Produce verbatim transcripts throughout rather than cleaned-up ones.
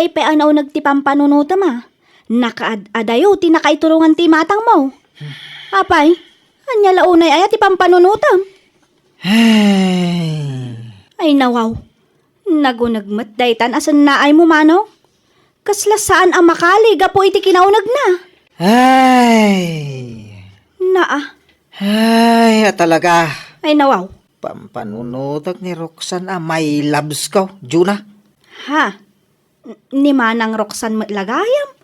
Ay pay a nauneg ti pampanunotem a. Nakaad-adayo ti nakaiturongan ti imatangmo. Apay, ania la unay aya ti pampanunotem? Ay. Ay nawaw, naguneg met daytan a sennaaymo, Manong. Kasla saan a makali gapu iti kinaunegna. Ay. Naa. Ay, a talaga. Ay nawaw. Pampanunotek ni Roxanne a my loves ko, Juna. Ha? N-, ni Manang Roxanne met la gayam.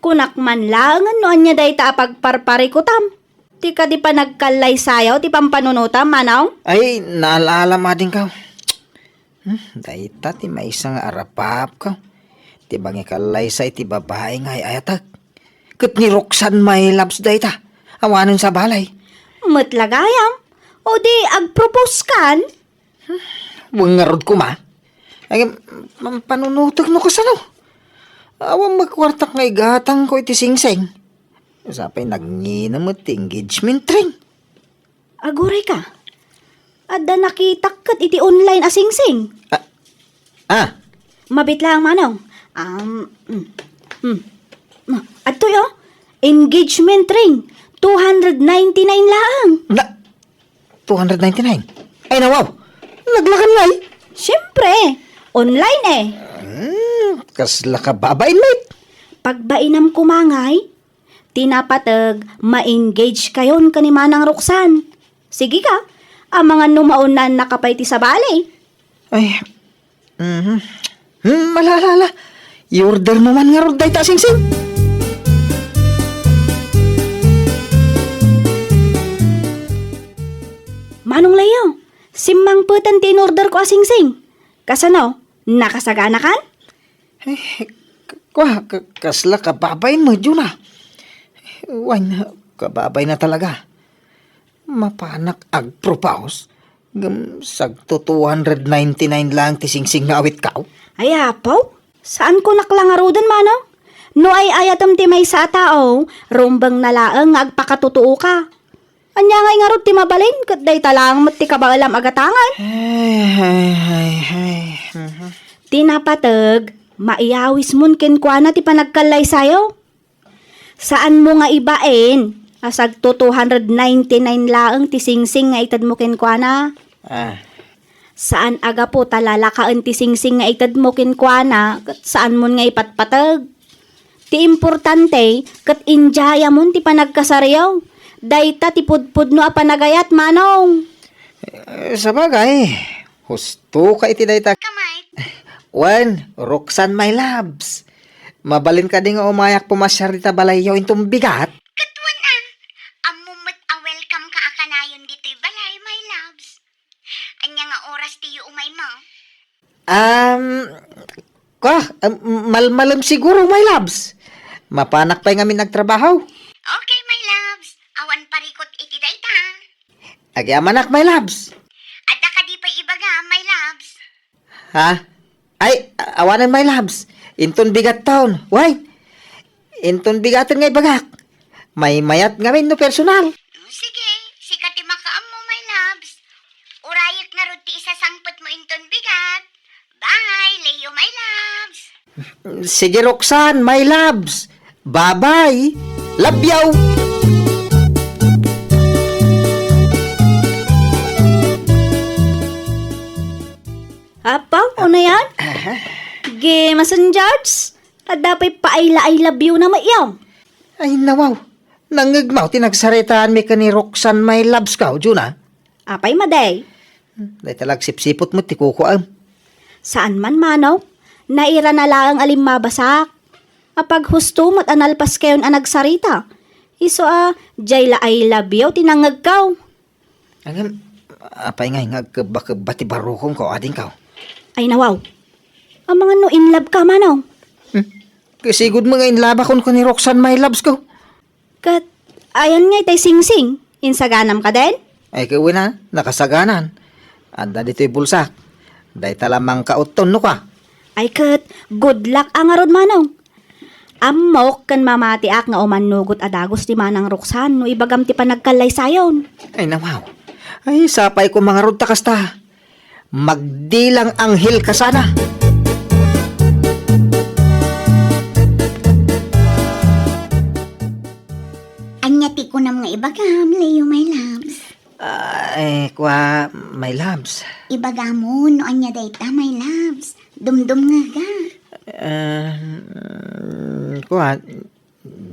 Kunak man laengen no ania dayta a pagparparikutam. Ti kadi panagkallaysayaw ti pampanunotam, Manong? Ay, naala-ala madingkaw. Hmm, dayta ti maysa nga arapapkaw. Ti mangikallaysa iti babai nga ay-ayatek. Ket ni Roxanne my loves dayta. Awanen sa balay. Met la gayam. O di agpropose kan? Wen ngarud koma. Ay, pampanunotek no kasano. Awan met kuartak nga igatangko iti singsing. Sapay nagngina met ti engagement ring. Aguray ka. Adda nakitak ket iti online a singsing. Ah. Ah. Mabit lang, Manong. Um, mm, mm. Ma-, adtoy, oh. Engagement ring. Two hundred ninety-nine laeng. Na, two hundred ninety-nine? Ay, nawaw. Naglakan lay. Siyempre. Online eh. Hmm, kasla ka babain, mate. Pagbainam kumangay, ti napateg, ma-engage kayon ken ni Manang Roxanne. Sige ka, amangan no maunaan na ka pay ti sabali. Ay, mhm. Hmm, ala, ala, ala. I-order mo man ngarud dayta a singsing. Manong Leo, simmangpeten ti in-order ko a singsing. Kasano? Nakasagana kan? Eh, k-, kwa, k-, kasla kababain mo, Juna. Wen, kababain na talaga. Mapanak agpropose? Ngem sagto two hundred ninety-nine lang ti singsing nga awitko? Ay, apo, saan ko naklangaruden, Manong? No ay-ayatem ti maysa a tao, rumbeng na laeng nga agpakatutuo ka. Ania ngay ngarud ti mabalin ket dayta lang met ti kabaelam a gatangen? Ay, ay, ay, ay. Mhm. Ti napateg, maiyawismon kenkuana ti panagkallaysayo. Saanmo nga ibain a sagto two hundred ninety-nine laeng ti singsing nga itedmo kenkuana. Ah. Saan a gapu ta lalakaen ti singsing nga itedmo kenkuana ket saanmon nga ipatpateg. Ti importante, ket indayamon ti panagkasariyo. Dayta ti pudpudno a panagayat, Manong. Eh, sabagay, husto ka iti dayta. Kamay. Wen, Roxanne, my loves. Mabalin kadi nga umayak pumasiar dita balayyo inton bigat? Ket wen, an, ammo met a welcome ka a kanayon ditoy balay, my loves. Ania nga oras ti iyo umaymo? Um, kwa, um, malmalem siguro, my loves. Mapanak pay ngamin agtrabaho. Okay, my loves. Awan parikut iti dayta. Agyamanak, my loves. Adda kadi pay ibaga, my loves? Ha? Ay, awanen, my loves. Inton bigat taon. Why? Inton bigaten nga ibagak. Maymayat ngamin no personal. Sige, sika ti makaammo, my loves. Urayek ngarud ti isasangpetmo inton bigat. Bye, Leo, my loves. Sige, Roxanne, my loves. Bye-bye. Love you. Apo, ano yan? Aha. Game, Asan George? Adda pay pa-I love you na maiyaw. Ay, nawaw. Nangngegmaw ti nagsaritaanmi ken ni Roxanne, my loves ko, Juna. Apay, Maday? Dayta la agsipsiput met ti kukuam. Saan man, Manong. Naira na laeng a limmabasak. Apaghusto met a nalpas kayon a nagsarita. Isu a, jay la I love you ti nangngegko. Ngem, apay ngay nga agkebba-kebba ti barrukom ko, adingko? Ay, nawaw. Amangan no in love ka, Manong. Hmm? Kasigud mo nga in love akon ko ni Roxanne, my loves ko. Ket, ayan ngay tay singsing, insaganam kaden? Ay, ket wen a, nakasaganan. Adda ditoy bulsak. Dayta la mangkautton, no ka? Ay, ket, good luck a ngarud, Manong. Ammok ken mamatiak nga umannugot a dagus ni Manang Roxanne no ibagam ti panagkallaysayon. Ay, nawaw. Ay, sapay ko mangarud ta kasta. Magdilang anghel ka sana. Ibagam, Leo, my loves. Ah, eh, kua, my loves. Ibagam no ania dayta, my loves. Dumdumngega. Ah, mm, kua,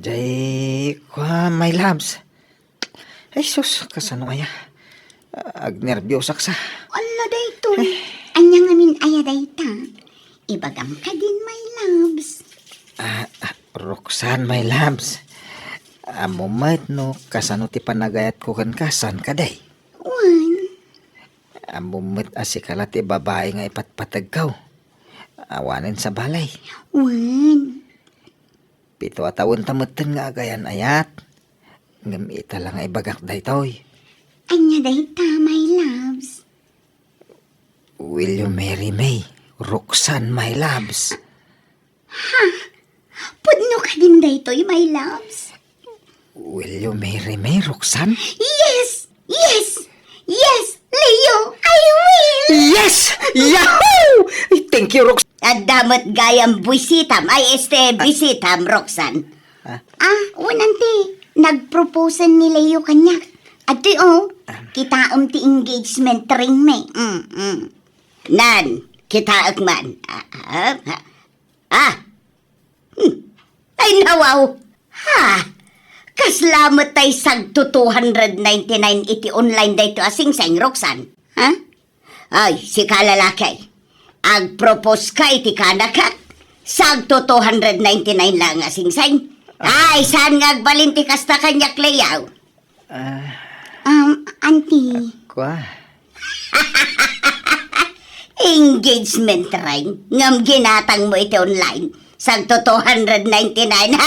jay, kua, my loves. Ay, sus, kasano aya? Agnerbiosaksa. Ala, daytoy. Ania ngamin aya dayta? Ibagam kadin, my loves. Ah, ah, Roxanne, my loves. Ammom met no kasano ti panagayatko kenka, saan kadi? Wen. Ammom met a sika la ti babai nga ipatpategko. Awanen sa balay. Wen. Pito a tawen ta metten nga agayan-ayat. Ngem ita la nga ibagak daytoy. Ania dayta, my loves? Will you marry me, Roxanne, my loves? Ha? Pudno kadin daytoy, my loves? Will you marry me, Roxanne? Yes! Yes! Yes! Leo, I will! Yes! Yahoo! Ay, thank you, Roxanne. Adda met gayam buisitam, ay, este, buisitam, Roxanne. Ah? Ah, wen, auntie, nagproposen ni Leo kaniak. Adtoy, oh, kitaem ti engagement ring mi. Mm, mm. Nan, kitaek man. Ah, ah, ah. Ah! Hmm. Ay, nawaw! Ha? Kasla met tay sagto two hundred ninety-nine iti online daytoy a singsing, Roxanne? Ha? Ay, sika lalaki. Agpropose ka iti kanakak? Sagto two hundred ninety-nine lang a singsing? Ay, saan nga agbalin ti kasta kaniak, Leo? Ah. Um, auntie. Kua? Engagement ring, ngem ginatang mo iti online. Sagto two hundred ninety-nine.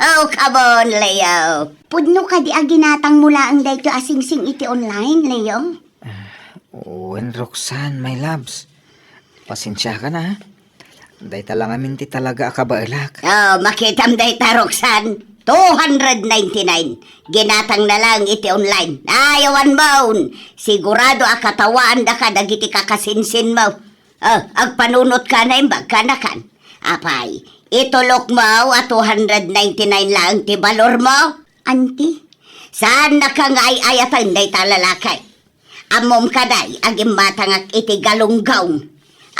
Oh, come on, Leo. Pudno kadi a ginatang mo laeng daytoy a singsing iti online, Leo? Ah, wen, Roxanne, my loves. Pasensiakan, ha? Dayta la ngamin ti talaga a kabaelak. Oh, makitam dayta, Roxanne. Two hundred ninety-nine. Ginatang na lang iti online. Ayawan mon. Sigurado a katawaandaka dagiti kakasinsin mo. Oh, agpanunot ka na imbag kanakan. Apay, itulok mo a two hundred ninety-nine lang ti balor mo? Auntie? Saan na ka nga ay-ayaten dayta lalaki? Ammom kadi, agimmatangak iti galunggong.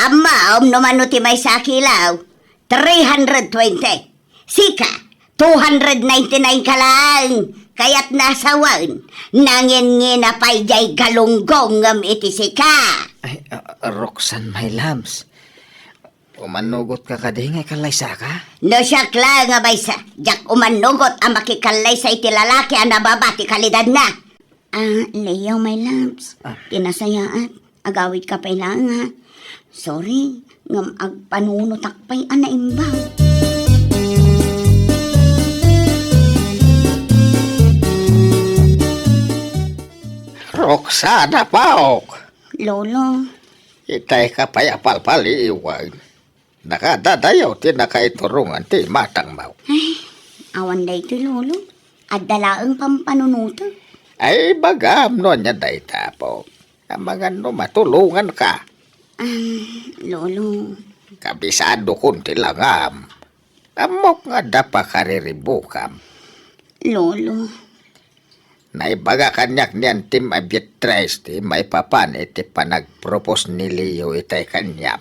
Ammom no mano ti maysa a kilaw, three hundred twenty. Sika, two hundred ninety-nine ka lang. Kayat na sawen, nangingina pay jay galunggong ngem iti sika. Ay, ah, Roxanne, my loves. Umanugot ka kadi nga ikallaysaka? No siak la nga maysa, diak umanugot a makikallaysa iti lalaki a nababa ti kalidadna. Ah, Leo, my loves. Ah. Ti nasayaat, agawidka pay laeng, ha? Sorry, ngem agpanunotak pay a naimbag. Roxana, Paok! Lolo. Itay ka pay a palpaliiwan. Nakadadayaw ti nakaiturongan ti imatangmo. Ay, awan daytoy, Lolo. Adda laeng pampanunotek. Ay, ibagam no ania dayta, Apo. Amangan no matulonganka. Ah, Lolo. Kabisadokon ti langam. Ammok nga adda pakariribukam. Lolo. Naibaga kaniak ni Antim a Beatrice ti maipapan iti panagpropose ni Leo itay kaniam.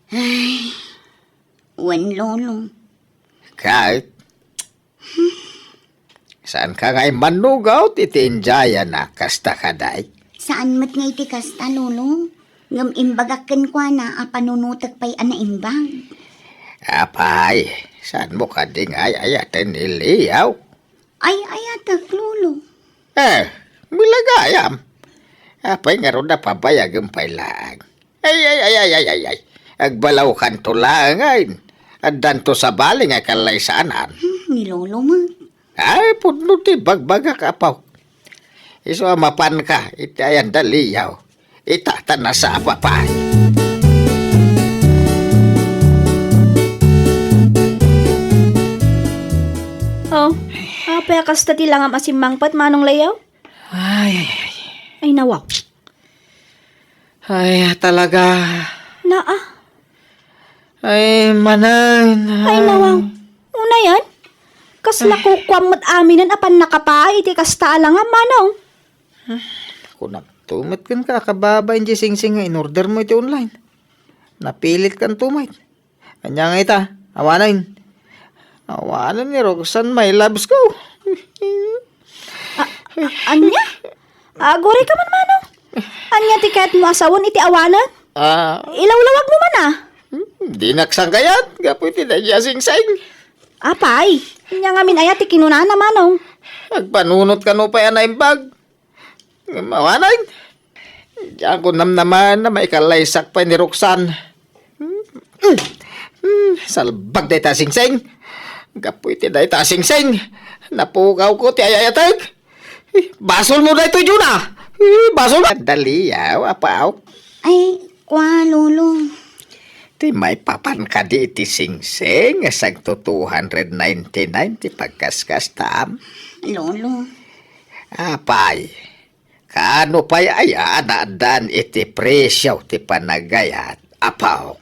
Ay, wen, Lolo. Ket, saanka nga immanugot iti indiana, kasta kadi? Saan met nga iti kasta, Lolo. Ngem imbagak kenkuana a panunotek pay a naimbag. Apay, saanmo kadi nga ay-ayaten ni Leo? Ay-ayatek, Lolo. Eh, milagayam. Apay ngarud a pabayagem pay laeng? Ay, ay, ay, ay, ay, ay, ay. Agbalawkanto laengen. Addanto sabali nga kallaysanan. Hmm, ni Lolo met. Ay, pudno ti bagbagak, Apo. Isu a mapanka iti ayan da Leo. Ita ta nasapa pay. Oh, apay a kasta ti langam a simmangpet, Manong Leo? Ay, ay, ay. Ay, nawaw. Ay, talaga. Naa. Ay, manen. Ay, nawaw. Unayan? Kasla kukuam met aminen a pannakapaay iti kasta a langam, Manong. Kunam to met kenka a kababain diay singsing nga in-ordermo iti online. Napilit kanto met. Ania nga ita? Awanen. Awanen ni Roxanne, my loves ko. A-, a-, ania? Aguray ka man, Manong. Ania ti kayatmo a sawen iti awanen? Ah. Ilawlawagmo man, a. Hmm, dinak sangkayat, gapu iti daydiay a singsing. Apay, ania ngamin aya ti kinunana, Manong? Agpanunot kano pay a naimbag. Ngem awanen. Diak namnamaen a maikalaysak pay ni Roxanne. Hmm, hmm, salbag dayta a singsing. Gapu iti dayta a singsing, napukawko ti ay-ayatek. Eh, basolmo daytoy, Juna. Eh, basol. Daliaw, apaw. Ay, kua, Lolo. Ti maipapan kadi iti singsing, sagto two hundred ninety-nine ti pagkaskastam. Lolo. Apay, kaano pay aya a naaddan iti presio ti panagayat, apaw?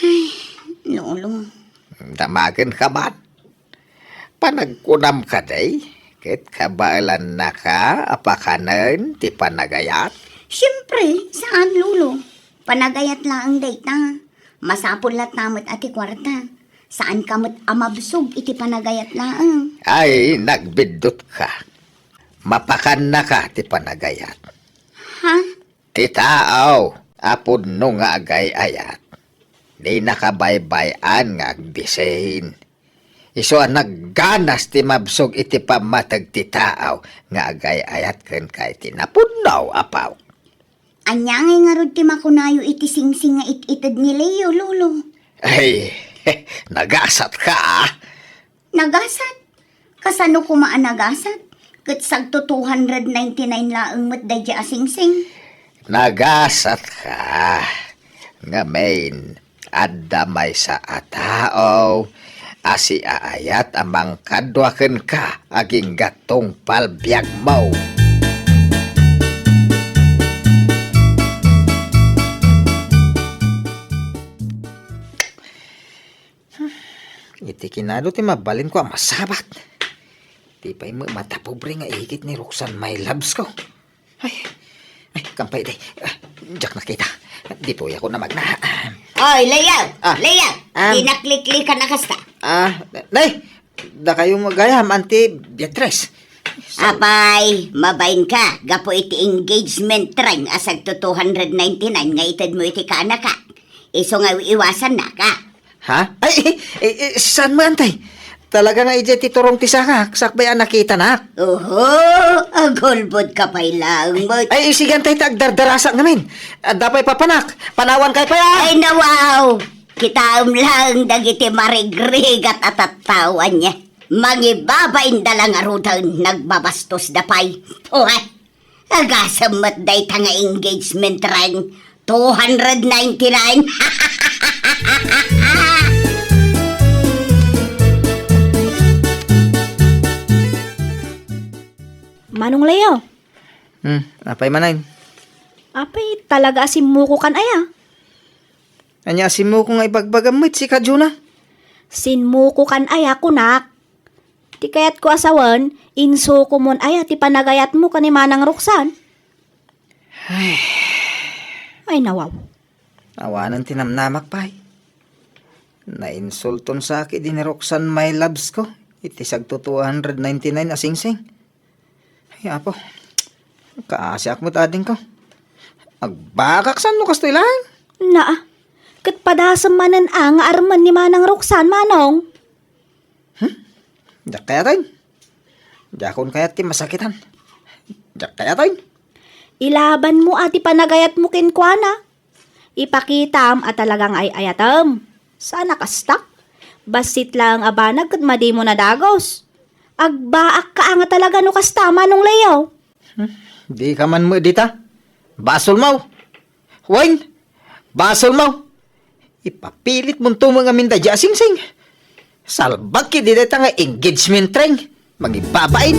Ay, Lolo. Damagenka man. Panagkunam kadi, ket kabaelannaka a pakanen ti panagayat? Siempre, saan, Lolo. Panagayat laeng dayta. Masapul latta met a ti kuarta. Saanka met a mabsog iti panagayat laeng. Ay, nagbiddutka. Mapakannaka ti panagayat. Ha? Ti tao a pudno nga agay-ayat, dina kabaybay-an nga agbisin. Isu a nagganas ti mabsog iti pammateg ti tao nga agay-ayat kenka iti napudno, apaw. Ania ngay ngarud ti makunayo iti singsing nga it-ited ni Leo, Lolo? Ay, nagasatka, a. Nagasat? Kasano koma a nagasat? Ket sagto two hundred ninety-nine laeng met daydiay a singsing. Nagasatka. Ngamin, adda maysa a tao a siaayat a mangkadua kenka agingga tungpal biagmo. Iti kinado ti mabalinko a masabat. Ti pay met matapobre nga igit ni Roxanne, my loves ko. Ay, ay, kampay, day. Ah, diak nakita. Ditoy ako namagna. Oy, Leo! Ah. Leo! Ah. Dinakliklikan a kasta. Ah, nay, dakayo gayam, Auntie Beatrice. Apay, mabain ka, gapu iti engagement ring a sagto two hundred ninety-nine nga itedmo iti kaanaka. Isu nga iwasanna ka. Ha? Ay, eh, eh, eh, saan mo, Antay? Talaga nga idiay ti turong ti saka, sakbay a nakitanak. Oho, agulbod ka pay laeng met. Ay, eh, sige, Antay, ta agdardarasak ngamin. Adda pay papanak, panawan kay pay, a. Ay, nawaw! Kitaem laeng dagiti marigrigat a tattaoan niya. Mangibabainda la ngaruden, nagbabastosda pay. Puhay! Agasem met dayta nga engagement ring two hundred ninety-nine. Manong Leo. Hmm, apay manen? Apay, talaga a simmukokan aya? Ania a simmukok nga ibagbagam met, sika, Juna? Simmukokan aya, kunak. Ti kayatko a sawen, insukomon aya ti panagayatmo ken ni Manang Roxanne? Ay. Ay, nawaw. Awanen ti namnamak pay. Nainsulton sa ketdi ni Roxanne, my loves ko, iti sagto two hundred ninety-nine a singsing. Ay, Apo. Kaasiak met adingko. Agbakak saan no kastoy laeng? Naa. Ket padasem manen a nga armen ni Manang Roxanne, Manong. Hmm? Diak kayaten. Diakon kayat ti masakitan. Diak kayaten. Ilabanmo a ti panagayatmo kenkuana. Ipakitam a talaga nga ay-ayatem. Saan a kasta? Bassit laeng a banag ket madimo nadagus. Agbaak ka a nga talaga no kasta, Manong Leo. Hmm, dika man met dita. Basolmo. Wen, basolmo. Ipapilitmonto met ngamin daydiay a singsing. Salbag ketdi dayta nga engagement ring. Mangibabain.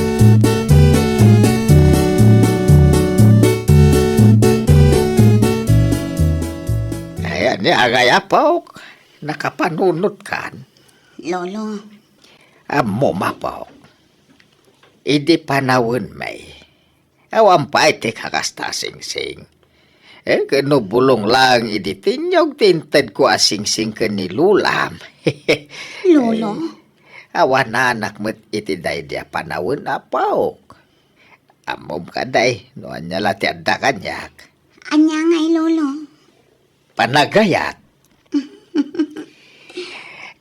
Ay, ania ngay, Apok? Nakapanunotkan? Lolo. Ammom, apok, idi panawenmi, awan pay ti kakasta a singsing. Eh, ket no bulong laeng idi tinnyog ti intedko a singsing ken ni Lolam. Lolo? Awananak met iti daydi a panawen, apok. Ammom kadi no ania la ti adda kaniak? Ania ngay, Lolo? Panagayat.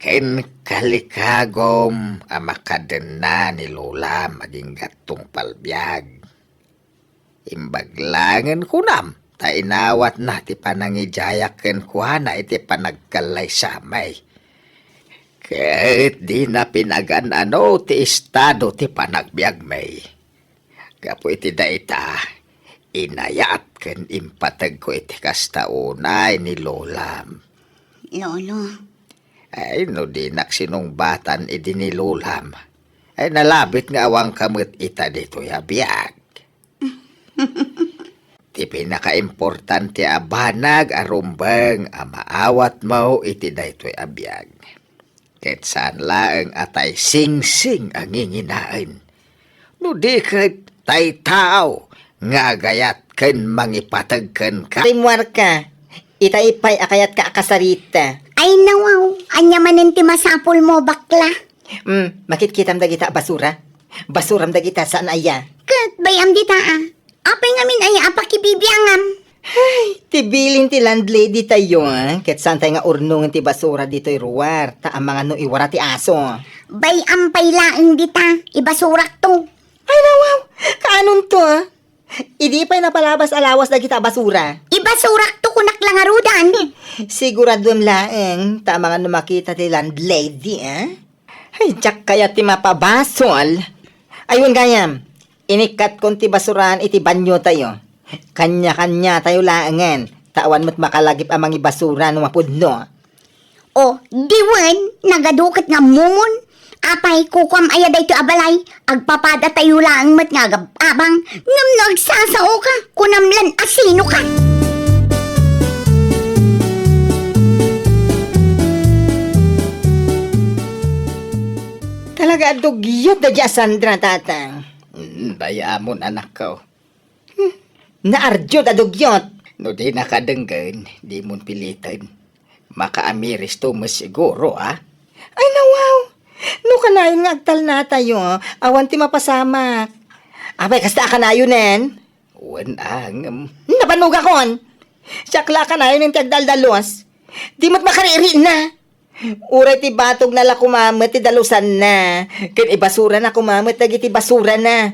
Ken kalikagom a makadenna ni Lolam agingga't tungpal biag. Imbag laengen kunam, ta inawatna ti panangidiayak kenkuana iti panagkallaysami. Ket dina pinagan-ano ti estado ti panagbiagmi. Gapu iti dayta, inayat ken impategko iti kasta unay ni Lolam. Lolo. Ay, no dinak sinungbatan idi ni Lolam, ay, nalabit nga awanka met ita ditoy a biag. Ti pinakaimportante a banag a rumbeng a maawatmo iti daytoy a biag. Ket saan laeng a tay singsing a nginginaen. No di ket tay tao nga agayat ken mangipateg kenka. Rimmuarka, itay pay a kayatka a kasarita. Ay, nawaw, ania manen ti masapulmo, bakla? Hmm, makitkitam dagita a basura? Basuram dagita, saan aya? Ket bay-am dita, a. Apay ngamin aya a pakibibiangam? Ay, ti bilin ti landlady tayo, ah. Ket saan tay nga urnongen ti basura ditoy ruar, ta amangan no iwara ti aso. Bay-am pay laeng dita, ibasurakto. Ay, nawaw! Kaanonto, ah? Idi pay napalabas a lawas dagita a basura? Ibasurakto, kunak la ngarudan. Siguraduem laeng, ta amangan no makita ti landlady, ah? Ay, diak kayat ti mapabasol. Ay, wen gayam, inikkatkon ti basuraan iti banyo tayo. Kanya-kanya tayo laengen, ta awan met makalagip a mangibasura no mapudno. O, di wen, nagadu ket nga ammomon. Apay, kukuam aya daytoy a balay? Agpapada tayo laeng met nga agab-abang, ngem no agsasaoka, kunam lan a sinoka. Talaga a dugyot daydi a Sandra, tatang. Mm, bay-amon, anakko. Hmm, naardiod a dugyot. No dinaka denggen, dimon piliten. Makaamiristo met siguro, a? Ay, nawaw! No kanayon nga agtalna tayo, awan ti mapasamak. Apay, kasta a kanayonen? Wen, a, ngem. Nabanugakon! Siak la a kanayonen ti agdaldalos. Di met makaririinna. Uray ti batogna la koma met ti dalusanna, ken ibasurana koma met dagiti basurana.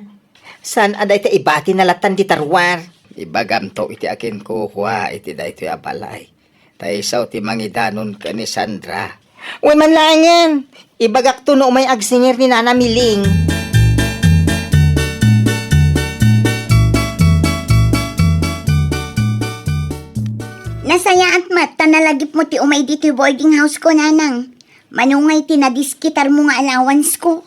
Saan a dayta ibatina lattan dita ruar? Ibagamto iti akinkukua iti daytoy a balay. Ta isu ti mangidanon ken ni Sandra. Wen man laengen, ibagakto no umay agsingir ni Nana Miling. Nasayaat met ta nalagipmo ti umay ditoy boarding house ko, nanang. Mano ngay ti nadiskitarmo nga allowance ko?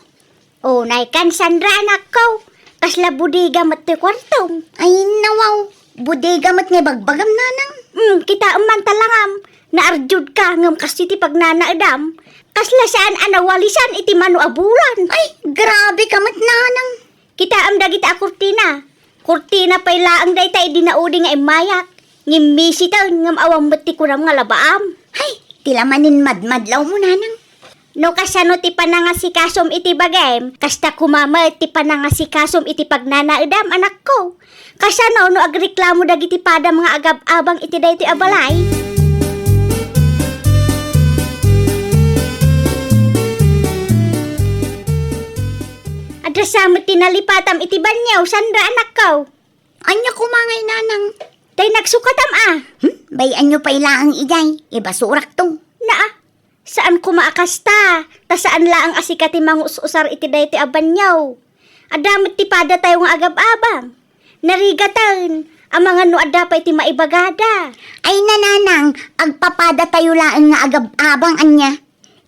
O, naykan, Sandra, anakko. Kasla bodega met ti kuartom. Ay, nawaw. Bodega met nga ibagbagam, nanang. Hmm, kitaem man talangam. Naardiodka, ngem kastoy ti pagnanaedam. Kasla saan a nawalisan iti mano a bulan. Ay, grabe ka met, nanang. Kitaem dagita a kurtina. Kurtina pay laeng dayta idi naudi nga immayak. Ngimmisiten ngem awan met ti kunam nga labaam. Hay, ti la manen madmadlawmo, nanang. No kasano ti panangasikasom iti bagim, kasta koma met ti panangasikasom iti pagnanaedam, anakko. Kasano no agreklamo dagiti padam nga agab-abang iti daytoy a balay? Adda sa met ti nalipatam iti banio, Sandra, anakko. Ania koma ngay, nanang? Tay nagsukatam a. Hmm? Bay-anyo pay laeng idiay. Ibasurakto. Naa, saan koma a kasta, ta saan laeng a sika ti mangus-usar iti daytoy a banio. Adda met ti padatayo nga agab-abang. Narigaten, amangan no adda pay ti maibagada. Ay, nanang, agpapadatayo laeng nga agab-abang, ania?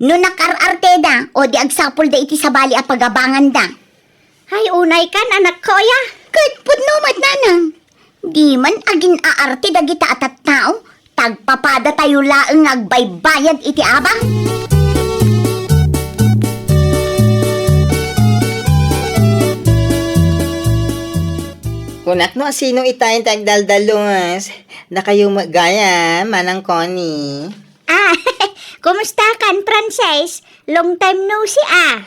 No nakar-arteda, o di agsapulda iti sabali a pagabanganda. Hay, unaykan, anakko, aya. Ket pudno met, nanang. Di man agin-aarte dagita a tattao, ta agpapadatayo laeng nga agbaybayad iti abang. Kunak no asino itay ti agdaldalos. Dakayo met gayam, Manang Connie. Ah, kumusta kan, Frances? Long time no see, ah.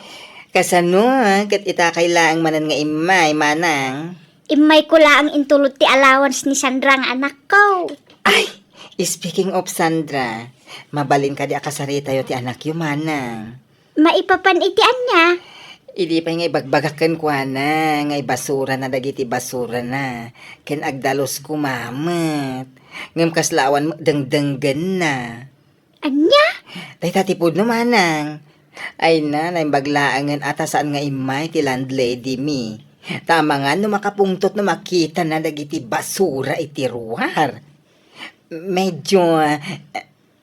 Kasano, ah? Ket itakay laeng manen nga immay, Manang. Immayko laeng intulod ti allowance ni Sandra nga anakko. Ay, speaking of Sandra, mabalin kadi a kasaritayo ti anakyo, Manang? Maipapan iti ania? Idi pay nga ibagbagak kenkuana nga ibasurana dagiti basurana ken agdalus koma met. Ngem kasla awan met dengdenggenna. Ania? Dayta ti pudno, Manang. Ay na, naimbag laengen a ta saan nga immay ti landlady mi. Ta amangan no makapungtot no makitana dagiti basura iti ruar. Medyo, ah,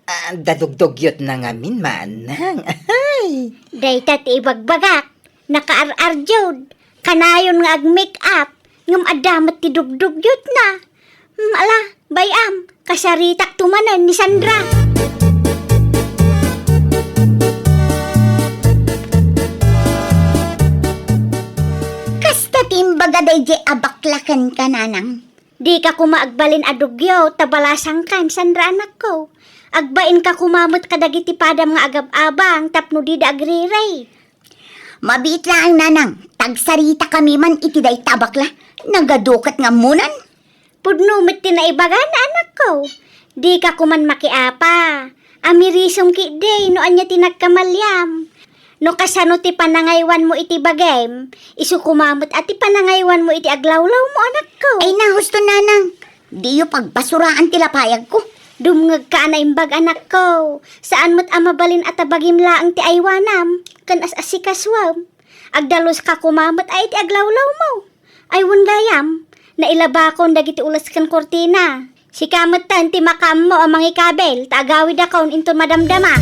ah, dadugdugyotna ngamin, Manang. Ay! Dayta ti ibagbagak. Nakaar-arjud. Kanayon nga ag-make up. Ngem adda met ti dugdugyotna. Hmm, ala, bay-am, kasaritakto manen ni Sandra. Kasta ti imbaga daydiay a bakla kenka, Nanang. Dika koma agbalin a dugyot ta balasangkan, Sandra anakko. Agbainka koma met kadagiti padam nga agab-abang tapno dida agrirey. Mabiit laeng, Nanang, ta agsaritakami man iti dayta a bakla. Nagadu ket nga ammonan. Pudno met ti naibagana, anakko. Dika koman makiapa. Amirisom ketdi no ania ti nagkamaliam. No kasano ti panangaywanmo iti bagim, isu koma met a ti panangaywanmo iti aglawlawmo, anakko. Ay, nahusto, Nanang. Diyo pagbasuraan ti lapayagko. Dumngegka a naimbag, anakko. Saan met a mabalin a ta bagim laeng ti aywanam ken as-asikasuem. Agdaluska koma met a iti aglawlawmo. Ay, wen gayam, nailabakon dagiti ules ken kurtina. Sika metten ti makaammo a mangikabil, ta agawidakon inton madamdama.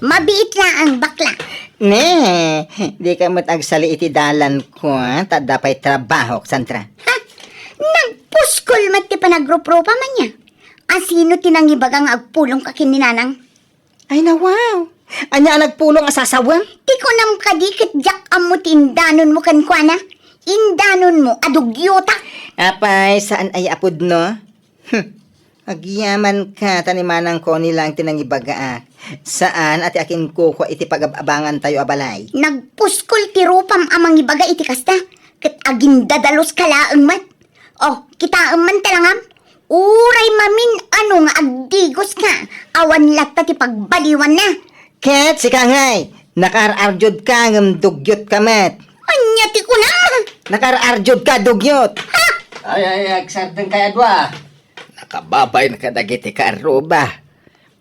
Mabiit laeng, bakla. Ne, dika met agsali iti dalanko, ah, ta adda pay trabahok, Sandra. Ha? Nagpuskol met ti panagruprupam ania? Asino ti nangibaga nga agpulongka ken ni Nanang? Ay, nawaw! Ania a nagpulong a sasawem? Ti kunam kadi ket diak ammo ti indanonmo kenkuana? Indanonmo a dugyotak? Apay, saan aya a pudno? Hmm. Agyamanka, ta ni Manang Connie laeng ti nangibagaak. Saan a ti akinkukua iti pagab-abangantayo a balay. Nagpuskol ti rupam a mangibaga iti kasta, ket agindadaluska laeng met. Oh, kitaem man talangam. Uray mamin-ano nga agdigoska, awan latta ti pagbaliwanna. Ket sika ngay, nakaar-arjudka ngem dugyotka met. Ania ti kunam? Nakaar-arjudka, dugyot. Ha? Ay, ay, agsardengkay a dua. Nakababain kadagiti kaarruba.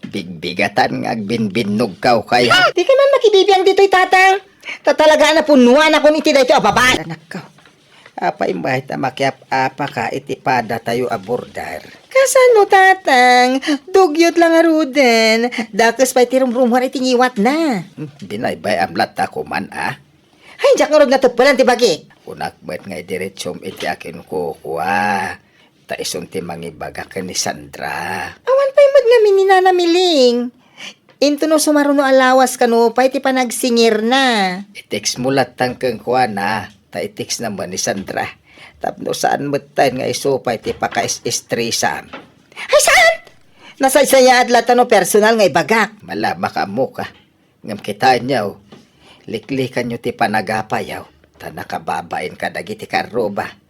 Bigbigatan nga agbinbinnogkaw kaya. Dika man makibibiang ditoy, Tatang. Ta talaga a napunnuanakon iti daytoy a babai. Anakko. Apay met ta makiap-apaka iti padatayo a border? Kasano, Tatang? Dugyot la ngaruden. Dakes pay ti rumrumuar iti ngiwatna. Hmm, binaybay-am latta koman, a? Ay, diak ngarud nateppelan ti bagik. Kunak met nga idiretsum iti akinkukua. Ta isun ti mangibaga ken ni Sandra. Awan pay met ngamin ni Nana Miling. Intono sumaruno a lawas kano pay ti panagsingirna. I-textmo latta kenkuana, ta i-textna met ni Sandra. Tapno saan metten nga isu pay ti pakaes-estresam. Ay, saan? Nasaysayaat latta no personal nga ibagak. Malabak a ammoka. Ngem kitaenyo, liklikanyo ti panagapayo, ta nakababain kadagiti kaarruba.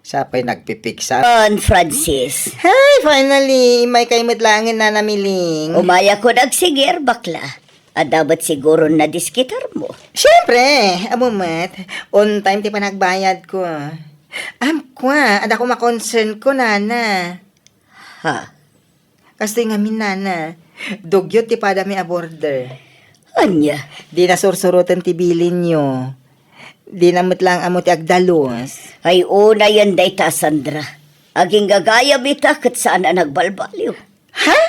Sapay nagpipigsa. Kon Francis. Hi, finally! Immaykay met laengen, Nana Miling. Umayakon agsingir, bakla. Adda met siguro nadiskitarmo. Siempre! Ammo met, on time ti panagbayadko. Amko, adda koma concernko, Nana. Ha? Kastoy ngamin, Nana. Dugyot ti padami a border. Ania? Dina sursuroten ti bilinyo. Dina met laeng ammo ti agdalus. Ay, unayen dayta, Sandra. Aginggagayam ita ket saan a nagbalbaliw. Ha?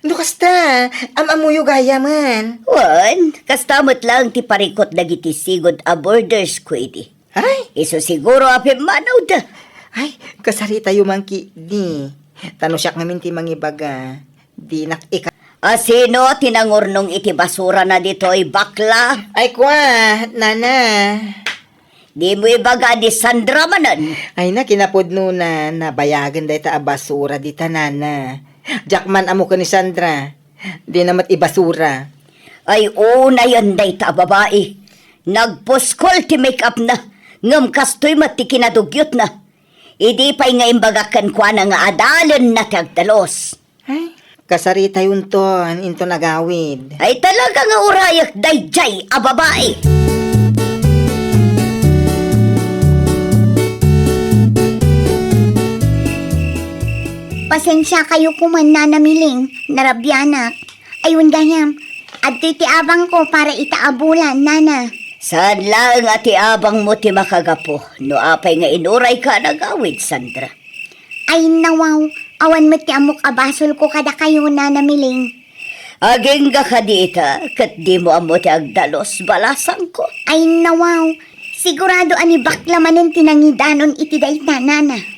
No kasta, am-ammoyo gayamen. Wen, kasta met laeng ti parikut dagiti sigud a bordersko idi. Ay! Isu siguro a pimmanawda. Ay, kasaritayo man ketdi. Ta no siak ngamin ti mangibaga, dinak ika- A sino ti nangurnong iti basurana ditoy, bakla? Ay, kua, nana. Dimo ibaga ni Sandra manen. Ay na, kinapudnona, nabayagen dayta a basura dita, nana. Diak man ammo ken ni Sandra. Dina met ibasura. Ay, unayen dayta a babai. Nagpuskol ti make-up na, ngem kastoy met ti kinadugyotna. Idi pay nga imbagak kenkuana nga adalenna ti agdalus. Ay, kasaritayonton, inton agawid. Ay, talaga nga urayek daydiay a babai. Pasensiakayo koma, Nana Miling, narabianak. Ay, wen gayam, adtoy ti abangko para ita a bulan, Nana. Saan laeng a ti abangmo ti makagapu no apay nga inurayka a nagawid, Sandra. Ay, nawaw, awan met ti ammok a basolko kadakayo, Nana Miling. Agingga kadi ita, ket dimo ammo ti agdalus, balasangko. Ay, nawaw, sigurado a ni bakla manen ti nangidanon iti dayta, Nana.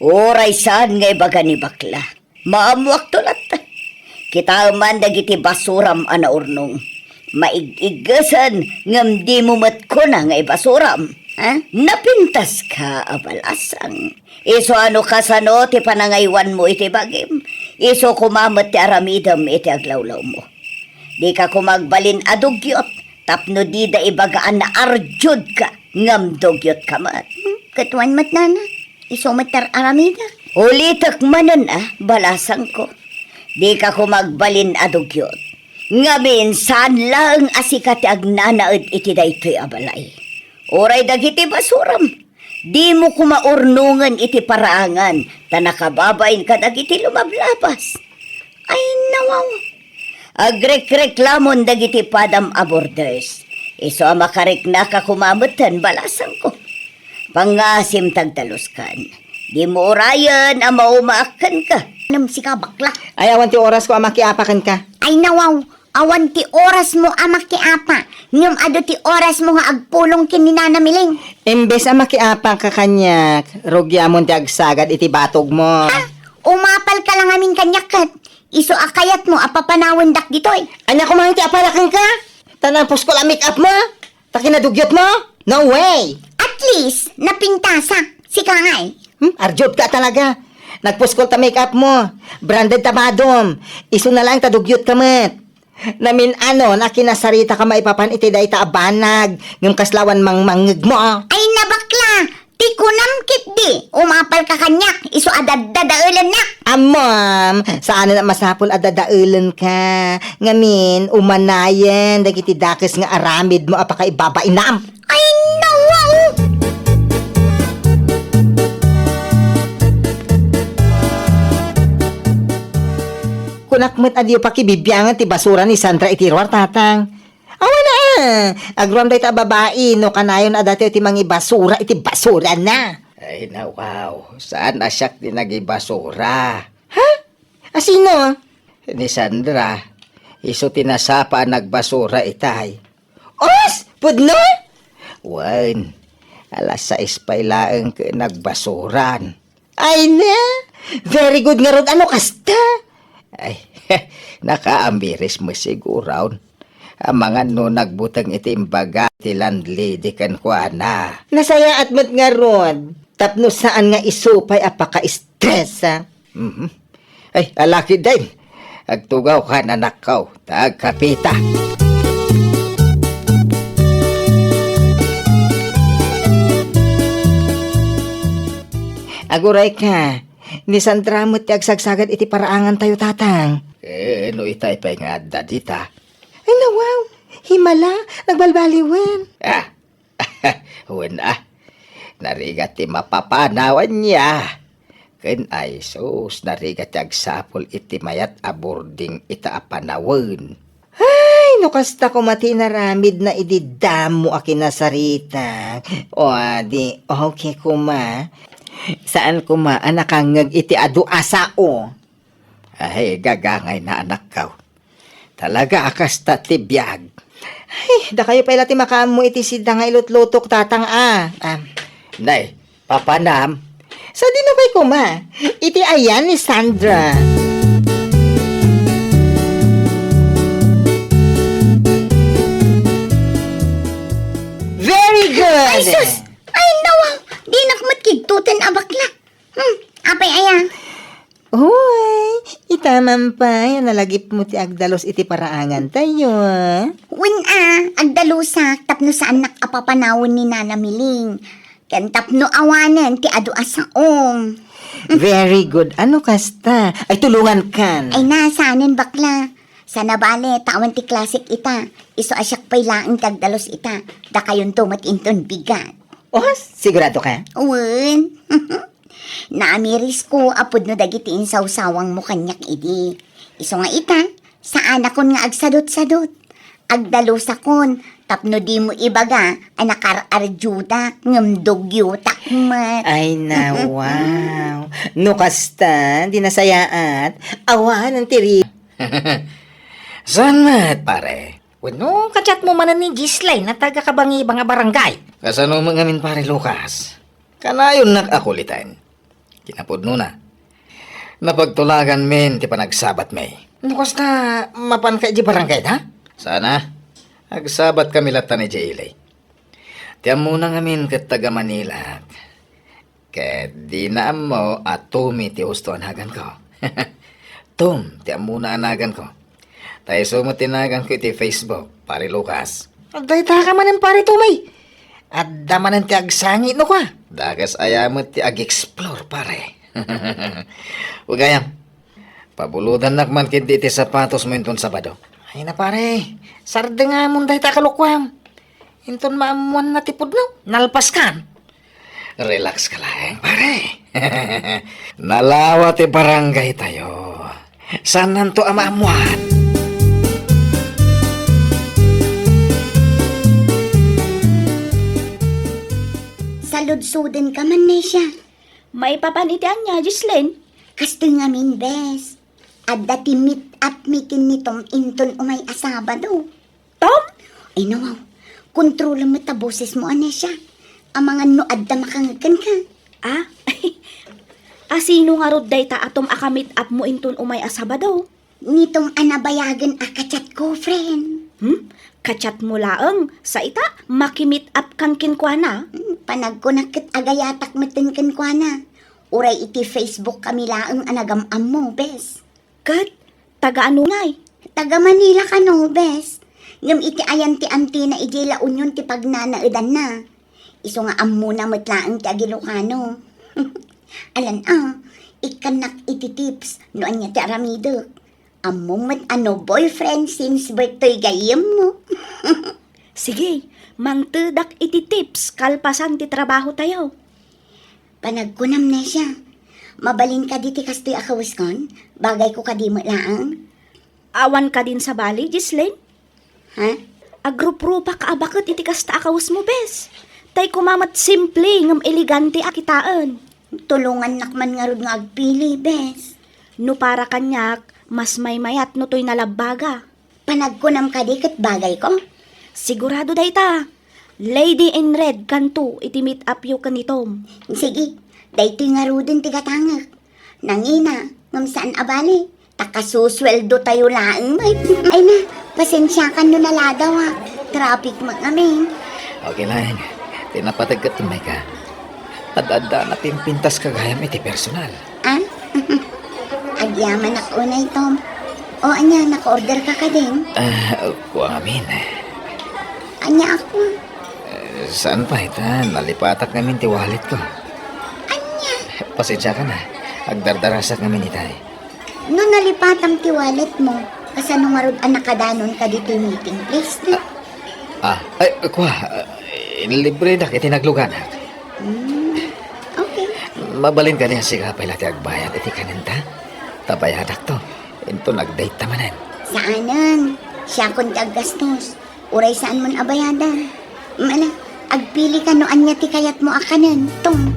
Uray saan nga ibaga ni bakla. Maammoakto latta. Kitaem man dagiti basuram a naurnong. Maig-iggesen ngem dimo met kuna nga ibasuram. Ha? Napintaska a balasang. Isu a no kasano ti panangaywanmo iti bagim, isu koma met ti aramidem iti aglawlawmo. Dika koma agbalin a dugyot tapno dida ibaga a naardiodka ngem dugyot ka met. Hmm, ket wen met, nana. Isu met ti ar-aramidek. Ulitek manen a, balasangko. Dika koma agbalin a dugyot. Ngamin, saan laeng a sika ti agnanaed iti daytoy a balay. Uray dagiti basuram, dimo koma urnongen iti paraangan ta nakababain kadagiti lumablabas. Ay, nawaw! Agrekreklamon dagiti padam a borders. Isu a makariknaka koma metten, balasangko. Pangngasim ti agdaluskan. Dimo urayen a maumaak kenka. Ngem sika, bakla. Ay, awan ti orasko a makiapa kenka. Ay, nawaw! Awan ti orasmo a makiapa, ngem adu ti orasmo nga agpulong ken ni Nana Miling. Imbes a makiapaka kaniak, rugiamon ti agsagad iti batogmo. Ha? Umapalka la ngamin kaniak ket isu a kayatmo a papanawendak ditoy. Ania koma ti apala kenka? Ta napuskol a make-upmo? Ta kinadugyotmo? No way! At least, napintasak. Sika ngay. Hmm? Ardiodka talaga. Nagpuskol ta make-upmo. Branded ta badom. Isuna laeng ta dugyotka met. Namin-anon a kinasaritaka maipapan iti dayta a banag, ngem kasla awan mangmangngegmo. Ay, nabakla! Ti kunam ketdi, umapalka kaniak, isu a daddadaelennak. Ammom, saanen a masapul a dadaelenka. Ngamin, umanayen dagiti dakes nga aramidmo a pakaibabainam. Ay, nawaw! Kunak met a diyo pakibibiangan ti basura ni Sandra iti ruar, tatang. Awan a, agruam dayta a babai, no kanayon a datayo ti mangibasura iti basurana. Ay, nawaw, saan a siak ti nagibasura. Ha? A sino? Ni Sandra, isu ti nasapa a nagbasura itay. Os! Pudno? Wen, alas sais pay laeng ket nagbasuran. Ay na! Very good ngarud a no kasta! Ay, nakaamiris met siguron. Amangan no nagbuteng iti imbaga ti landlady kenkuana. Nasayaat met ngarud, tapno saan nga isu pay a paka-stress, a. Mhm. Ay, alakid, day. Agtugawka, anakko, ta agkapita. Agurayka, ni Sandra met ti agsagsagad iti paraangantayo, tatang. Eh, no itay pay nga adda dita. Ay, nawaw, himala, nagbalbaliwen. Ah, Wen a, narigat ti mapapanawanna. Ken ay sus, narigat ti agsapul iti mayat a burding ita a panawen. Ay, no kasta koma ti inaramidna idi damo a kinasarita. O, adi, okay koma. Saan koma a nakangngeg iti adu a sao? Ay, gagangayna, anakko. Talaga a kasta ti biag. Ay, dakayo pay la ti makaammo iti sida nga ilutlutok, tatang, a. Ah. Nay, papanam. Sadino pay koma? Iti ayan ni Sandra. Jesus! Ay, nawaw! Dinak met kigtoten a bakla. Hmm, apay aya? Uy, ita man pay a nalagipmo ti agdalus iti paraangantayo, a? Wen a, agdalusak tapno saannak a papanawen ni Nana Miling. Ken tapno awanen ti adu a saom. Very good. Ano kasta? Ay, tulungankan. Ay, na, saanen, bakla. Sana bale, ta awan ti klasik ita. Isu a siak pay laeng ti agdalus ita. Dakayonto met inton bigat. Oh, sigurado ka? Wen. Naamirisko a pudno dagiti insawsawangmo kaniak idi. Isu nga ita, saanakon nga agsadutsadut. Agdalusakon tapno dimo ibaga a nakar-arjudak ngem dugyotak met. Ay, na, wow. No kasta, di nasayaat. Awan ang tiri. Saan met, pare? Wenno, kachat mo manen ni Gislay na taga Kabangiba nga barangay? Kasano met ngamin, pare Lucas? Kanayonnak a kuliten. Kinapudnona, napagtulaganmin ti panagsabatmi. No kasta, mapanka idiay barangayta? Sana. Agsabatkami latta idiay ili. Ti ammona ngamin ket taga Manila. Ket dina ammo a Tommy ti husto a naganko. Tom ti ammona a naganko. Ta isu met ti naganko iti Facebook, pare Lucas. Dayta ka manen, pare Tommy. Adda manen ti agsangi no kua. Dakes aya met ti ag-explore, pare. Ugayam, pabulodannak man ketdi iti sapatosmo inton Sabado. Ay na, pare, sardengamon dayta a kalukuam. Inton maammuanna ti pudno, nalpaskan. Relax ka laeng, pare. Nalawa ti barangaytayo. Saannanto a maammuan. Saludsodenka man, Nesia. Maipapan iti ania, Gislin? Kastoy ngamin, bes. Adda ti meet up mi ken ni Tom inton umay a Sabado. Tom? Ay, nawaw. Kontrolem met ta bosesmo, Anesia. Amangan no adda makangeg kenka. Ah? A sino ngarud dayta a Tom a ka-meet up mo inton umay a Sabado? Ni Tom a nabayagen a ka-chat ko, friend. Hmm? Ka-chat mo laeng? Sa ita, maki-meet up kan kenkuana? Hmm, panagkunak ket agayatak metten kenkuana. Uray iti Facebook kami laeng a nagam-ammo, bes. Ket, taga ano ngay? Taga Manila kano, bes. Ngem iti ayan ti antina idiay La Union ti pagnanaedanna. Isu nga ammona met laeng ti ag-Ilocano. Alan a, ikkannak iti tips no ania ti aramidek. Ammom met a no boyfriend since birth toy gayyemmo. Sige, mangtedak iti tips kalpasan ti trabahotayo. Panagkunam, Nesia. Mabalin kadi ti kastoy a kaweskon? Bagayko kadi met laeng? Awan kadin sabali, Gislin? Ha? Agruprupak a baket iti kasta a kawesmo, bes. Tay koma met simple ngem elegante a kitaen. Tulongannak man ngarud nga agpili, bes. No para kaniak, mas maymayat no toy nalabbaga. Panagkunam kadi ket bagayko? Sigurado dayta. Lady in Red kanto iti meet up yo ken ni Tom. Sige, daytoy ngaruden ti gatangek. Nangina, ngem saan a bale, ta kasusueldotayo laeng met. Ay na, pasensiakan no naladaw, ha. Traffic met ngamin. Okay lang. Ti napateg ket mayka. Adda-adda a napimpintas ka gayam iti personal. Ah? Agyamanak unay, Tom. O ania, naka-order ka kadin? Ah, kua ngamin. Ania a kua? Eh, saan pay ta, nalipatak ngamin ti wallet ko. Ania? Pasensiakan a. Agdardarasak ngamin itay. No nalipatam ti wallet mo, kasano ngarud a nakadanonka ditoy meeting place, no? Ah, ay, kua, eh, libredak iti nagluganak. Hmm, okay. Mabalin kadi a sika pay la ti agbayad iti kanenta? Ta bayadakto, inton nag-date ta manen. Saanen, siakon ti aggastos. Uray saanmon a bayadan. Mala, agpili ka no ania ti kayatmo a kanen, Tom.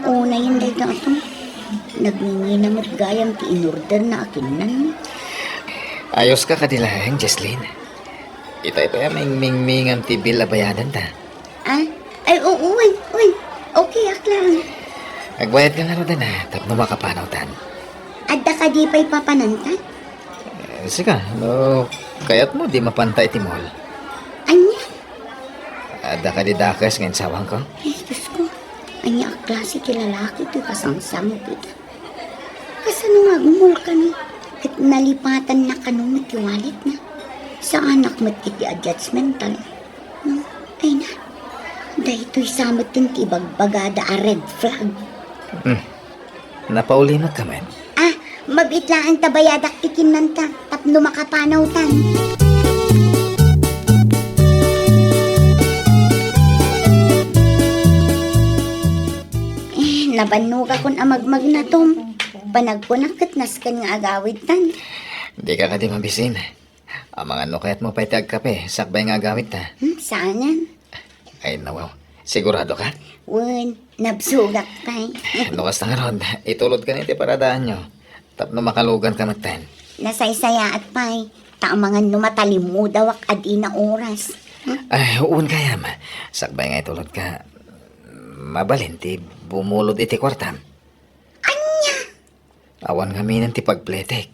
Unayen dayta, Tom. Nagngingina met gayam ti inorderna a kinnan. Ayoska kadi laeng, Jesslyn. Itay pay a mingmingmingam ti bill a bayadanta. Ah? Ay, oo, uy, uy. Okay, aklang. Agbayad ka ngaruden a, tapno makapanawtan. Adda kadi pay papananta? Eh, sika, no kayatmo, di mapanta iti mall. Ania? Adda kadi dakes nga insawangko? Ay, Diyos ko. Ania a klase ti lalaki ti kasangsango kita? Kasano nga agmall kano? Ket nalipatanna kano met ti walletna? Saanak met iti a judgmental. No? Ay na. Daytoy sa met ti ibagbagada a red flag. Hmm. Napaulimek ka met? Ah, mabiit laeng ta bayadak ti kinnanta tapno makapanawtan. Eh, nabannogakon a magmagna, Tom. Panagkunak ket nasken nga agawidtan. Dika kadi mabisin. Amangan no kayatmo pay ti agkape, sakbay nga agawidta. Hmm, saanen? Ay, nawaw. Sigurado ka? Wen, nabsogak pay. No kasta ngarud, itulod ka ni ti paradaanyo. Tapno makalugan ka metten. Nasaysayaat pay. Ta amangan no matalimmudawak a dina oras. Hmm? Ay, wen kayam. Sakbay nga itulod ka. Mabalin ti bumulod iti kuartam. Ania? Awan ngamin ti pagpletek.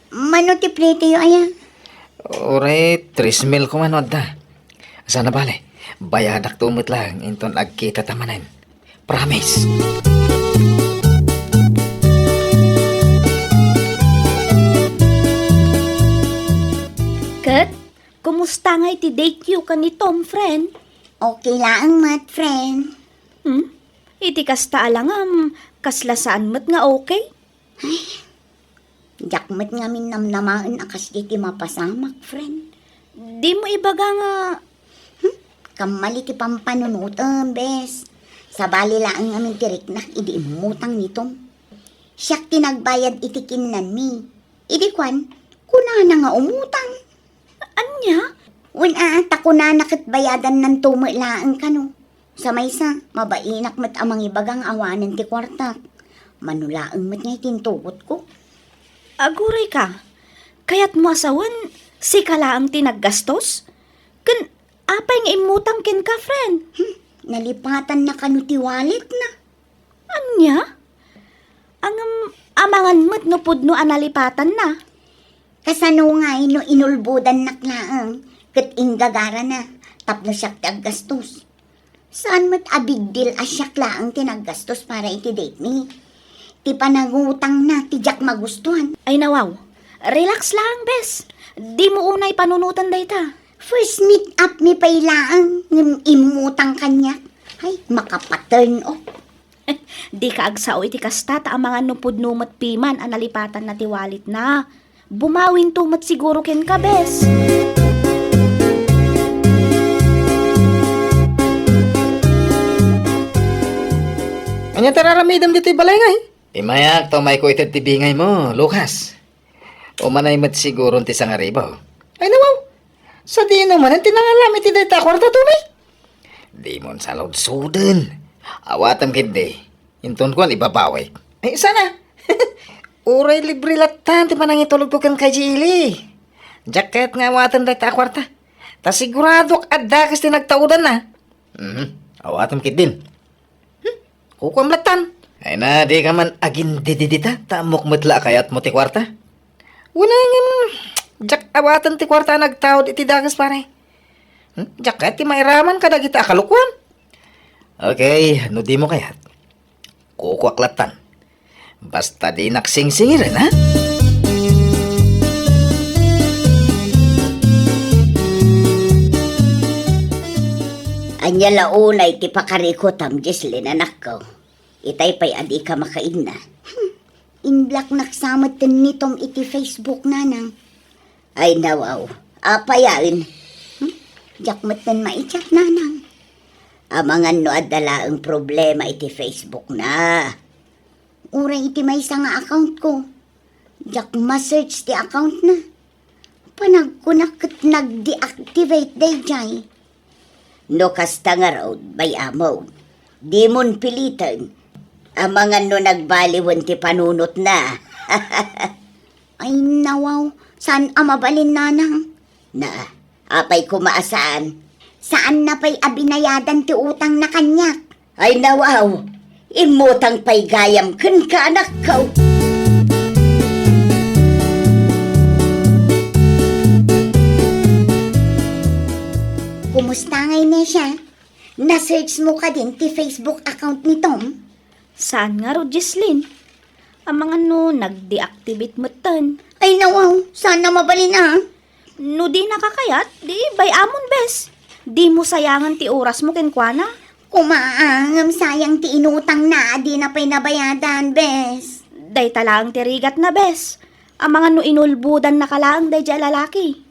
Mano ti plete yo, aya? Uray, tres mil koma no adda. Sana bale, bayadakto met laeng inton agkita ta manen. Promise. Ket, kumusta ngay ti date yo ken ni Tom, friend? Okay laeng met, friend. Hmm? Iti kasta a langam, kasla saan met nga okay? Ay, diak met ngamin namnamaen a kasdi ti mapasamak, friend. Dimo ibaga nga, hmm? Kammal iti pampanunotem, bes. Sabali laeng ngamin ti riknak idi immutang ni Tom. Siak ti nagbayad iti kinnanmi. Idi kuan, kunana nga umutang. Ania? Wen, a, ta kunana ket bayadannanto met laeng kano. Sa maysa, mabainak met a mangibaga nga awanen ti kuartak. Mano laeng met nga itintugotko. Aguray ka. Kayatmo a sawen, sika laeng ti naggastos? Ken apay nga immutang kenka, friend? Hmm, nalipatanna kano ti walletna. Ania? Ngem, amangan met no pudno a nalipatanna. Kasano ngay no inulbodannak laeng ket inggagarana tapno siak ti aggastos? Saan met a big deal a siak laeng ti naggastos para iti date mi. Ti panangutangna ti diak magustuhan. Ay nawaw, relax laeng, bes. Dimo unay panunoten dayta. First meet up mi pay laeng ngem immutang kaniak. Ay, makapa-turn off. Dika agsao iti kasta ta amangan no pudno met piman a nalipatanna ti walletna. Bumawinto met siguro kenka, bes. Ania ti ar-aramidem ditoy balay ngay? Immayak ta umayko ited ti bingaymo, Lucas. Umanay met siguro ti sangaribaw. Ay, nawaw. Sadino manen ti nangalam iti dayta a kuarta, Tommy? Dimon saludsuden. Awatem ketdi. Inton kuan, ibabawik. Ay, sana. Uray libre latta ti panangitulodko ken Kay Jilly. Diak kayat nga awaten dayta a kuarta. Ta siguradok adda kas ti nagtaudanna. Mhm. Awatem ketdin. Hmm? Kukuam lattan. Ay na, dika man agindididita, ta ammok met la a kayatmo ti kuarta. Wen, ngem, diak awaten ti kuarta a nagtaud iti dakes, pare. Hmm? Diak kayat ti mairaman kadagita a kalukuam. Okay, no dimo kayat, kukuak lattan. Basta dinak singsingiren, ha? Ania la unay ti pakarikutam, Jesselyn, anakko? Itay pay a dika makainna. Hmm. In-blocknak sa metten ni Tom iti Facebook, nanang. Ay, nawaw. Apayen? Hmm? Diak metten mai-chat, nanang. Amangan no adda laeng problema iti Facebook na. Uray iti maysa nga account ko. Diak ma-search ti account na. Panagkunak ket nag-deactivate daydiay. No kasta ngarud, bay-amon, dimon piliten. Amangan no nagbaliwen ti panunotna. Ay, nawaw, saan a mabalin, nanang? Na, apay koma a saan? Saanna pay a binayadan ti utangna kaniak. Ay, nawaw, immutang pay gayam kenka, anakko. Kumusta ngay, Nesia? Na-search mo kadin ti Facebook account ni Tom? Saan ngarud, Jesslyn? Amangan no nag-deactivate metten. Ay, nawaw. Saan na mabalin, a? No di na kakayat, di bay-amon, bes. Di mo sayangan ti oras mo kenkuana. Kuma, a, ngem sayang ti inutangna a di na pay nabayadan, bes. Dayta laeng ti rigatna, bes. Amangan no inulbodan na ka laeng daydi a lalaki.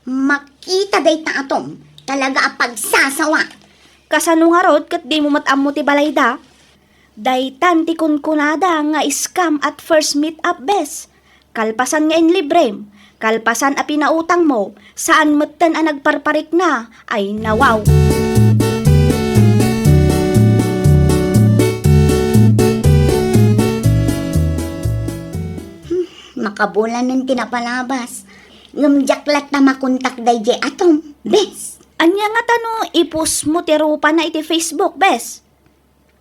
Makita dayta a Tom, talaga a pagsasawa. Kasano ngarud ket di mo met ammo ti balayda? Daytan ti kunkunada nga scam at first meet-up, bes. Kalpasan nga inlibrem, kalpasan a pinautang mo, saan metten a nagparparikna, ay nawaw. Hmm, makabulanen ti napalabas. Ngem diak latta makontak daydi a Tom, bes. Ania ngata no i-post mo ti rupana iti Facebook, bes?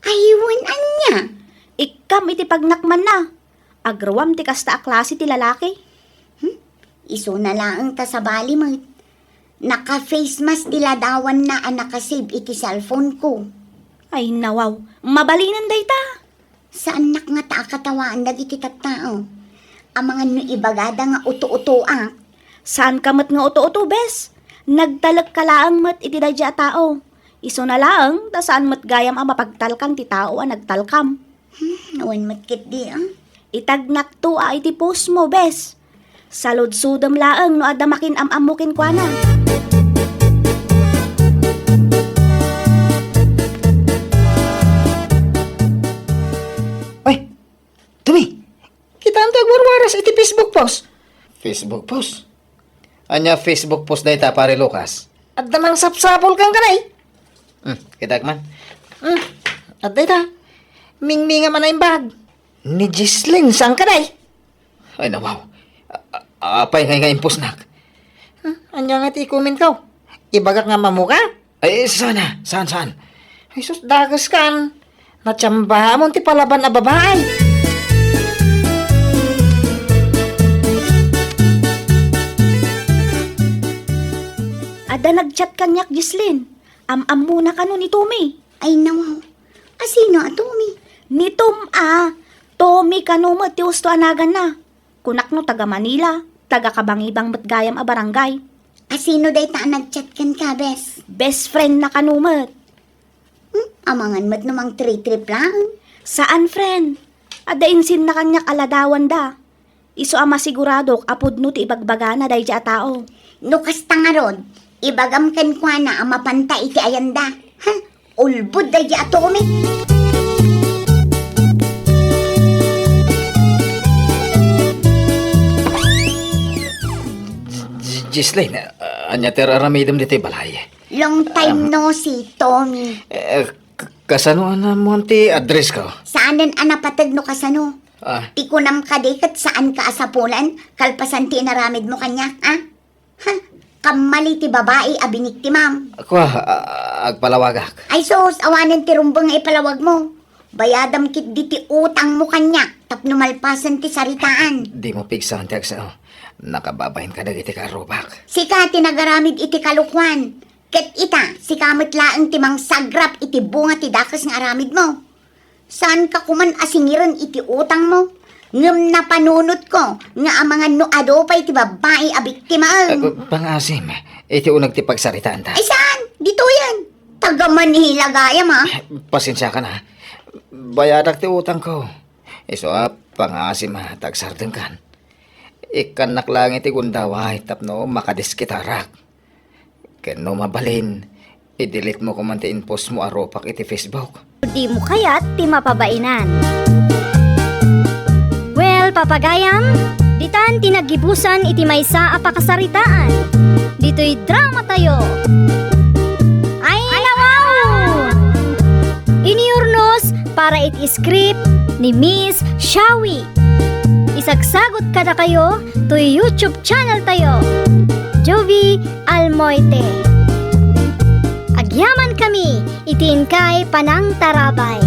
Ay, wen ania? Ikkam iti pagnakmanna. Agruam ti kasta a klase ti lalaki. Hmm? Isuna laeng ta sabali met. Naka-face mask ti ladawanna a naka-save iti cellphone ko. Ay, nawaw. Mabalinen dayta. Saannak ngata a katawaan dagiti tattao. Amangan no ibagada nga uto-utoak. Saanka met nga uto-uto, bes. Nagtalekka laeng met iti daydi a tao. Isuna laeng ta saan met gayam a mapagtalkan ti tao a nagtalkam. Hmm, awan met ketdi, a. Itagnakto a iti post mo, bes. Saludsodem laeng no adda makin-am-ammo kenkuana. Ay, Tommy, kitaem ti agwarwaras iti Facebook post. Facebook post? Ania Facebook post dayta, Pare Lucas? Adda mangsapsapul kenka, day. Hmm, kitak man. Hmm, adda ita. Mingmingam a naimbag. Ni Jesslyn, saan ka, day? Ay, nawaw. A-, a-, apay ngay nga impostnak? Hmm, ania nga ti i-comment ko? Ibagak nga ammoka? Ay, saan a? Saan, saan? Ay, sus, dakes kan. Natsambamon ti palaban a babai. Adda nag-chat kaniak, Jesslyn. Am-ammona kano ni Tommy? Ay, nawaw. Asino a Tommy? Ni Tom a. Tommy kano met ti usto a naganna. Kunak no taga Manila, taga kabangibang met gayam a barangay. Asino dayta a nag-chat kenka, bes? Best friend na kano met. Hmm, amangan met no mangtritrip laeng. Saan, friend? Adda insinna kaniak a ladawanda. Isu a masiguradok a pudno ti ibagbagana daydi a tao. No kasta ngarud, ibagam kenkuana a mapanta iti ayanda. Ha? Ulbod daydi a Tommy. J-, Jesslyn, a-, ania ti ar-aramidem ditoy balay? Long time no see, Tommy. Eh, k-, kasano a naammoan ti address ko? Saanen a napateg no kasano. Ah. Ti kunam kadi ket saanka a sapulen, kalpasan ti inaramidmo kaniak, a? Ha? Kammali ti babai a biniktimam. Kua, a-, agpalawagak. Ay sus, awanen ti rumbeng nga ipalawagmo. Bayadam ketdi ti utangmo kaniak tapno malpasen ti saritaan. Dimo pigsaan ti agsao. Nakababain ka dagiti kaarrubak. Sika ti nagaramid iti kalokuan. Ket ita, sika met laeng ti mangsagrap iti bunga ti dakes nga aramidmo. Saanka koman a singiren iti utangmo, ngem napanunotko nga amangan no adu pay ti babbai a biktimaem. Eh, pangaasim, iti uneg ti pagsaritaanta. Ay, saan? Ditoyen. Taga Manila gayam, a. Pasensiakan, a. Bayadak ti utangko. Isu a, pangaasim a, ta agsardengkan. Ikkannak laeng iti gundaway tapno makadiskitarak. Ken no mabalin, i-delete mo koman ti inpost mo a rupak iti Facebook. Dimo kayat ti mapabainan. Well, papagayam, ditan ti naggibusan iti maysa a pakasaritaan. Ditoy drama tayo. Ay, nawaw! Iniurnos para iti script ni Miss Shawi. Isagsagot kadakayo toy YouTube channel tayo, Jovie Almoite. Agyaman kami iti inkay panangtarabay.